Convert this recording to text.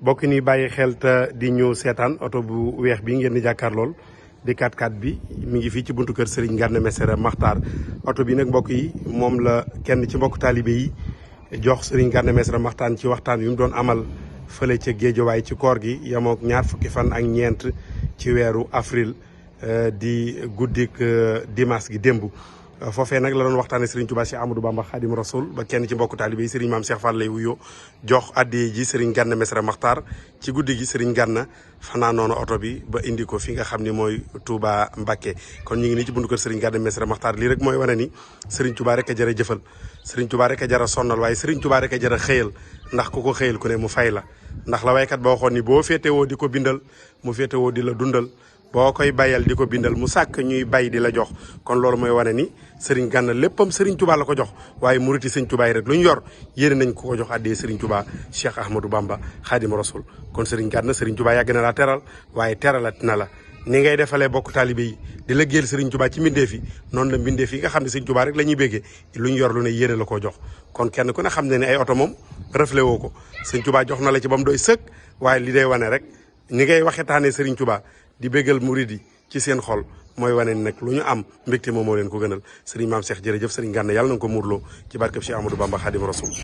bokk ni bàyyi xel te di ñu seetaan oto bu weex bi ngeen di jàkkaar lool di 4x4 bi mi ngi fii ci buntu kër Serigne Gana Messere Makhtar oto bi nag mbokk yi moom la kenn ci mbokk taalibe yi jox Serigne Gana Messere Makhtar ci waxtaan wi mu doon amal fële ca Géejawaay ci koor gi yemook ñaar fukki fan ak ñeent ci weeru avril di guddik dimanche gi démb foofee nag la doon waxtaane Serigne Touba Cheikh Ahmadou Bamba Khadim Rasoul ba kenn ci mbokk taalibe yi Serigne Mame Cheikh Fall lay wuyoo jox addiya ji Serigne Gana Messere Makhtar ci guddi gi Serigne Gana fanaa noonu oto bi ba indi ko fi nga xam ni mooy Touba Mbacké kon ñu ngi nii ci buntu kër Serigne Gana Messere Makhtar lii rek mooy wane ni Serigne Touba rek a jar a jëfal Serigne Touba rek a jar a sonnal waaye Serigne Touba rek a jar a xëyal ndax ku ko xëyal ku ne mu fay la ndax la waykat ba waxoon ni boo féetewoo di ko bindal mu féetewoo di la dundal boo koy bayal di ko bindal mu sàkk ñuy bay di la jox kon loolu mooy wane ni Serigne Gana léppam Serigne Touba la ko jox waaye muriti Serigne Touba yi rek lu ñu yor yéene nañ ko jox addee Serigne Touba Cheikh Ahmadou Bamba Khadim Rasoul kon Serigne Gana Serigne Touba yàgg na laa teral waaye teralat na la ni ngay defalee bokk taalibe yi di la géel Serigne Touba ci mbindeef yi noonu la mbindeef yi nga xam ne Serigne Touba rek la ñuy béggee lu ñu yor lu ne yéene la koo jox kon kenn ku ne xam ne ne ay oto moom reflé woo ko Serigne Touba jox na la ci ba mu doy sëkk waaye li day wane rek ni ngay waxetaanee Serigne Touba di béggal murid yi ci seen xol mooy wane ni nag lu ñu am mbégte moom moo leen ko gënal Serigne Mame Cheikh jërëjëf Serigne Gana yàlla na nga ko muurloo ci barkeb Cheikh Ahmadou Bamba Khadim Rasoul